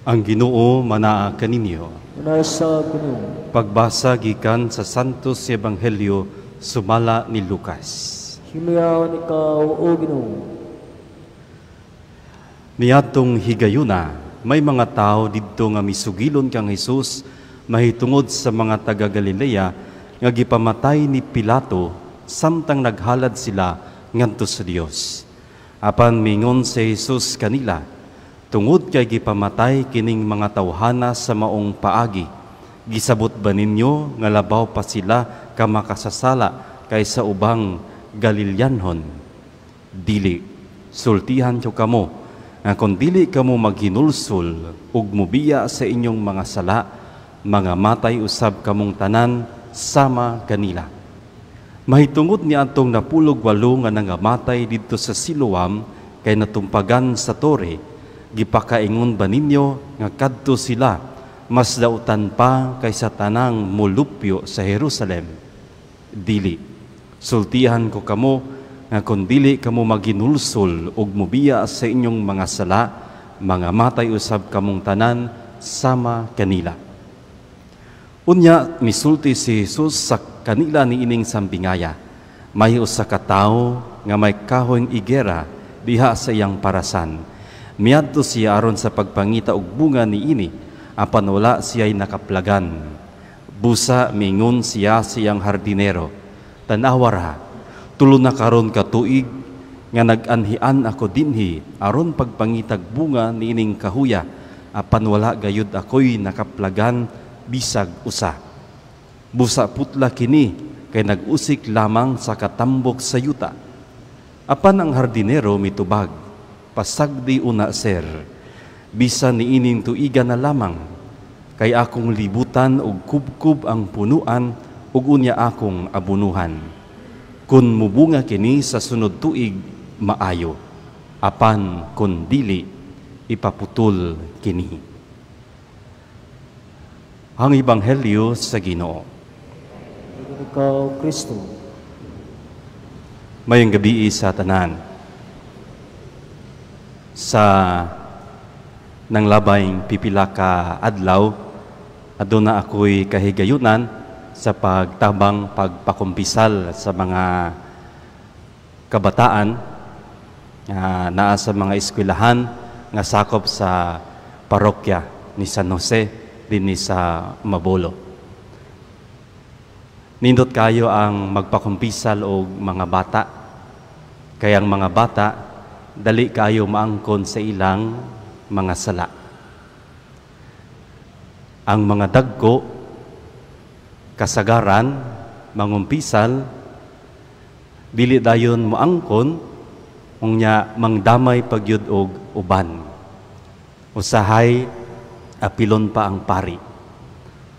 Ang Ginoo manaa kaninyo. Nasa Ginoo. Pagbasa gikan sa Santos Ebanghelyo sumala ni Lucas. Himayaon ikaw, O Ginoo. Niadtong higayuna, may mga tao didto nga misugilon kang Hesus mahitungod sa mga taga Galilea nga gipamatay ni Pilato samtang naghalad sila ngadto sa Dios. Apan mingon si Jesus kanila, "Tungod kay gipamatay kining mga tawhana sa maong paagi, gisabot ba ninyo nga labaw pa sila ka makasasala kaysa ubang Galileanhon? Dili, sultihan ko kamo nga kon dili kamo maghinulsol ug mubiya sa inyong mga sala, mga matay usab kamong tanan sama kanila." Mahitungod ni atong 18 nga nangamatay didto sa Siloam kay natumpagan sa tore, gipakaingon ba ninyo nga kadto sila mas dautan pa kaysa tanang molupyo sa Jerusalem? Dili. Sultihan ko kamo nga kon dili kamo maghinulsol ug mubiya sa inyong mga sala, mga matay usab kamong tanan sama kanila. Unya misulti si Jesus sa kanila niining sambingaya: "May usa ka tawo nga may kahoy igera diha sa iyang parasan. Miadto siya aron sa pagpangita og bunga niini, apan wala siya'y nakaplagan. Busa mingon siya sa iyang hardinero, 'Tan-awa ra, 3 na karon ka tuig nga nag-anhian ako dinhi aron pagpangitag bunga niining kahuya, apan wala gayud ako'y nakaplagan bisag usa. Busa putla kini kay nag-usik lamang sa katambok sa yuta.' Apan ang hardinero mitubag, 'Pasagdi una, sir, bisan niining tuiga na lamang, kay akong libutan og kubkub ang punuan ug unya akong abunuhan. Kun mubunga kini sa sunod tuig, maayo. Apan kun dili, ipaputol kini.'" Ang Ebanghelyo sa Ginoo. Ikaw, Kristo. Maayong gabii sa tanan. Sa nanglabay pipila ka adlaw, aduna ako'y kahigayunan sa pagtabang pagpakumpisal sa mga kabataan nga naa sa mga eskwelahan nga sakop sa parokya ni San Jose dinhi sa Mabolo. Nindot kayo ang magpakumpisal og mga bata. Kay ang mga bata dali kayo maangkon sa ilang mga sala. Ang mga dagko kasagaran mangumpisal dili dayon moangkon, unya mangdamay pagyud og uban. Usahay apilon pa ang pari.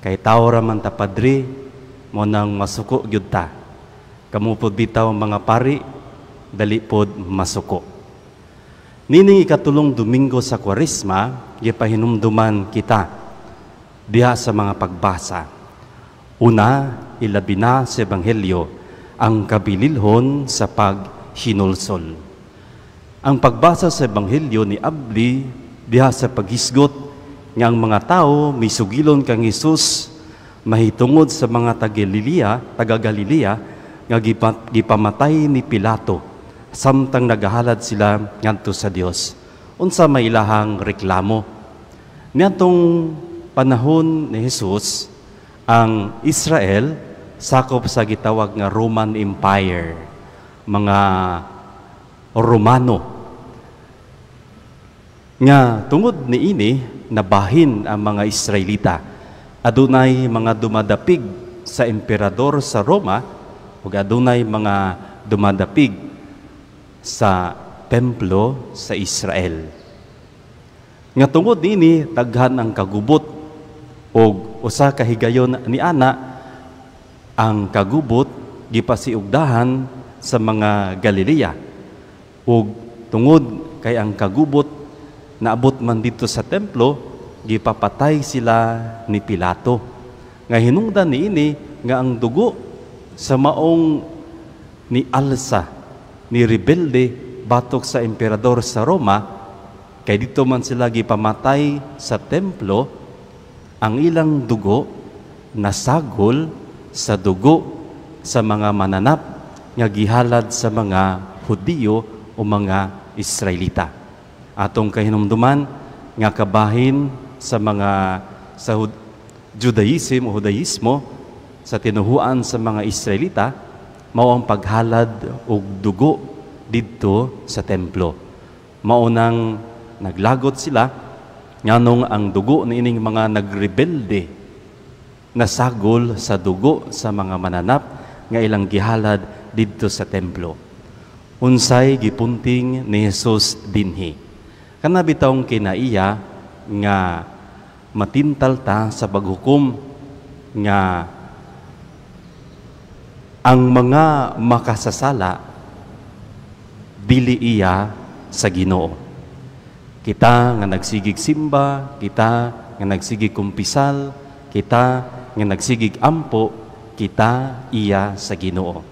Kay tawo ra man ta, padre, mo nang masuko gyud ta. Kamo pod bitaw mga pari, dali pod masuko. Nining ikatulong Domingo sa Kwaresma, gipahinumduman kita diha sa mga pagbasa. Una, ilabi na sa Ebanghelyo, ang kabililhon sa paghinulsol. Ang pagbasa sa Ebanghelyo ni abli diha sa paghisgot nga ang mga tao misugilon kang Hesus mahitungod sa mga taga Galilea nga gipamatay ni Pilato samtang nagahalad sila ngadto sa Dios. Unsa may ilahang reklamo? Niadtong panahon ni Jesus, ang Israel sakop sa gitawag nga Roman Empire, mga Romano. Nga tungod niini nabahin ang mga Israelita. Adunay mga dumadapig sa emperador sa Roma ug adunay mga dumadapig sa templo sa Israel. Nga tungod niini daghan ang kagubot og usa ka higayon ni ana ang kagubot gipasiugdahan sa mga Galilea, ug tungod kay ang kagubot naabot man dito sa templo, gipapatay sila ni Pilato. Nga hinungdan niini nga ang dugo sa maong ni alsa ni rebelde batok sa emperador sa Roma. Kay dito man sila gipamatay sa templo, ang ilang dugo nasagol sa dugo sa mga mananap nga gihalad sa mga Hudiyo o mga Israelita. Atong kahinumduman nga kabahin sa mga sa Judaism o Judaismo, sa tinuhuan sa mga Israelita, mao ang paghalad og dugo didto sa templo. Mao nang naglagot sila nganong ang dugo niining mga nagrebelde nasagol sa dugo sa mga mananap nga ilang gihalad didto sa templo. Unsay gipunting ni Jesus dinhi? Kana bitawng kinaiya nga matintal ta sa paghukom nga ang mga makasasala dili iya sa Ginoo. Kita nga nagsigig simba, kita nga nagsigig kumpisal, kita nga nagsigig ampo, kita iya sa Ginoo.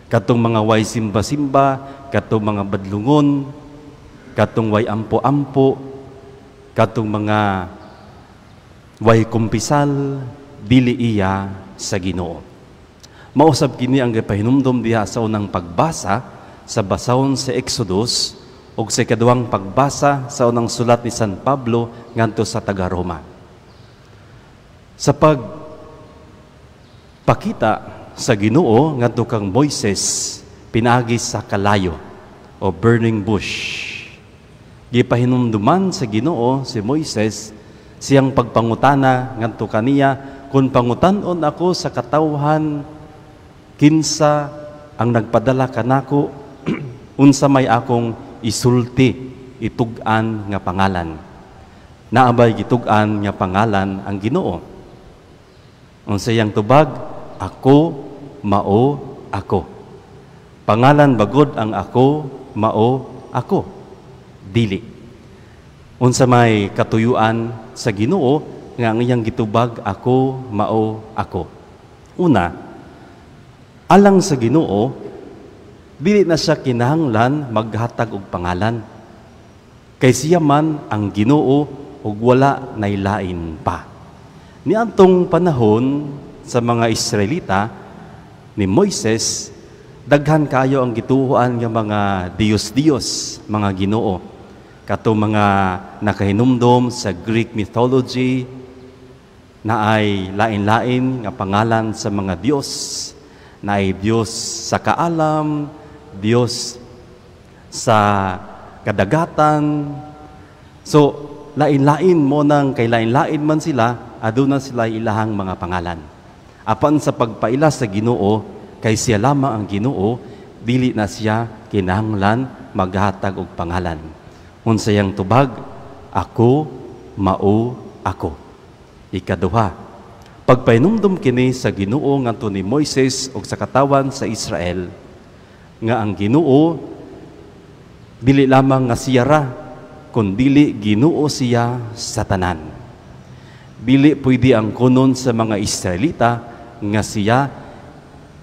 Katong mga way simba-simba, katong mga badlungon, katong way ampo-ampo, katong mga way kumpisal, dili iya sa Ginoo. Mausab kini ang gipahinumdom diha sa unang pagbasa sa basahon sa Exodus ug sa ikaduhang pagbasa sa unang sulat ni San Pablo ngadto sa taga-Roma. Sa pagpakita sa Ginoo ngadto kang Moises pinaagi sa kalayo o burning bush, gipahinumduman sa Ginoo si Moises siyang pagpangutana ngadto kaniya, "Kung pangutan-on ako sa katawhan kinsa ang nagpadala kanako, unsa may akong isulti, itug-an nga pangalan? Naa bay gitug-an nga pangalan ang Ginoo?" Unsa iyang tubag? "Ako mao ako." Pangalan bagod ang "Ako mao ako"? Dili. Unsa may katuyuan sa Ginoo nga ang iyang gitubag "Ako mao ako"? Una, alang sa Ginoo, dili na siya kinahanglan maghatag og pangalan. Kay siya man ang Ginoo ug wala nay lain pa. Niadtong panahon sa mga Israelita ni Moises, daghan kayo ang gituohan nga mga Diyos-Diyos, mga Ginoo. Kato mga nakahinumdom sa Greek mythology na ay lain-lain nga pangalan sa mga Diyos, na ay Diyos sa kaalam, Diyos sa kadagatan. So, lain-lain mo nang kay lain-lain man sila, aduna sila ilahang mga pangalan. Apan sa pagpaila sa Ginoo, kay siya lamang ang Ginoo, dili na siya kinahanglan maghatag og pangalan. Unsayang tubag? "Ako mao ako." Ikaduha, pagpahinumdum kini sa Ginoo ngadto ni Moises ug sa katawan sa Israel nga ang Ginoo dili lamang nga siya ra, kundili Ginoo siya sa tanan. Dili pwede ang kunon sa mga Israelita nga siya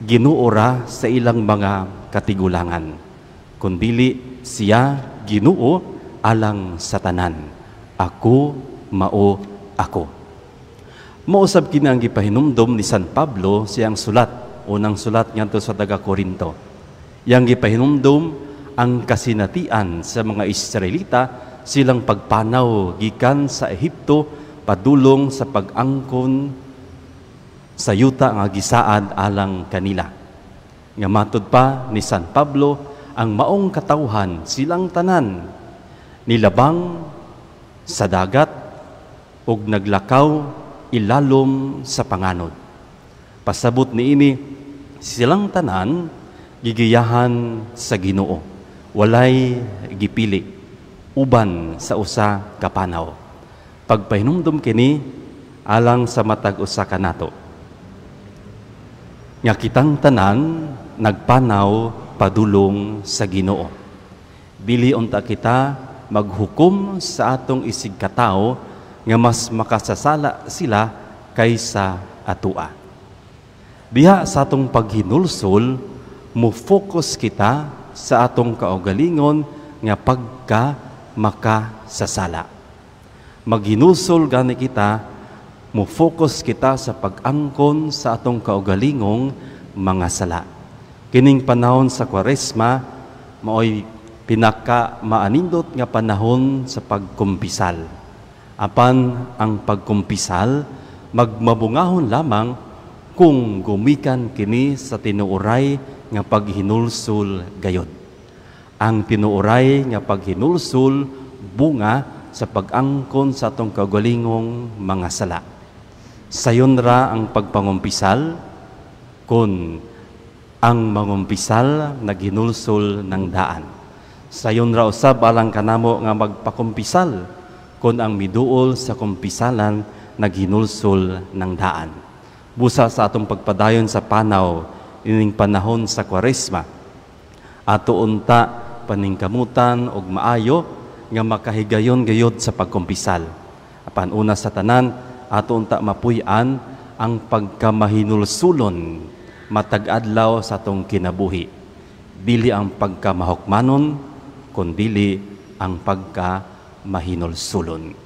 Ginoo ra sa ilang mga katigulangan, kundili siya Ginoo alang sa tanan. "Ako mao ako." Mausab kini ang gipahinumdom ni San Pablo siyang sulat, unang sulat ngadto sa taga Korinto. Yang gipahinumdom ang kasinatian sa mga Israelita silang pagpanaw gikan sa Ehipto padulong sa pag-angkon sa yuta nga gisaad alang kanila. Nga matud pa ni San Pablo, ang maong katawhan silang tanan nilabang sa dagat ug naglakaw ilalom sa panganod. Pasabot niini, silang tanan gigiyahan sa Ginoo. Walay gipili uban sa usa ka panaw. Pagpahinumdum kini alang sa matag usa kanato nga kitang tanan nagpanaw padulong sa Ginoo. Dili unta kita maghukom sa atong isig katawo nga mas makasasala sila kaysa atua. Diha sa atong paghinulsol, mo-focus kita sa atong kaugalingon nga pagka makasasala. Maghinulsol gani kita, mo-focus kita sa pag-angkon sa atong kaugalingong mga sala. Kining panahon sa Kwaresma maoy pinaka maanindot nga panahon sa pagkumpisal. Apan ang pagkumpisal magmabungahon lamang kung gumikan kini sa tinuoray nga paghinulsol gayod. Ang tinuoray nga paghinulsol bunga sa pag-angkon sa atong kaugalingong mga sala. Sayon ra ang pagpangumpisal kung ang mangumpisal naghinulsol ng daan. Sayon ra usab alang kanamo nga magpakumpisal kung ang miduol sa kumpisalan naghinulsol ng daan. Busa sa atong pagpadayon sa panaw ining panahon sa Kwaresma, ato unta paningkamutan og maayo nga makahigayon gayod sa pagkumpisal. Apan una sa tanan, ato unta mapuy-an ang pagkamahinulsulon matag adlaw sa atong kinabuhi. Dili ang pagkamahukmanon, kundili ang pagkamahinulsulon.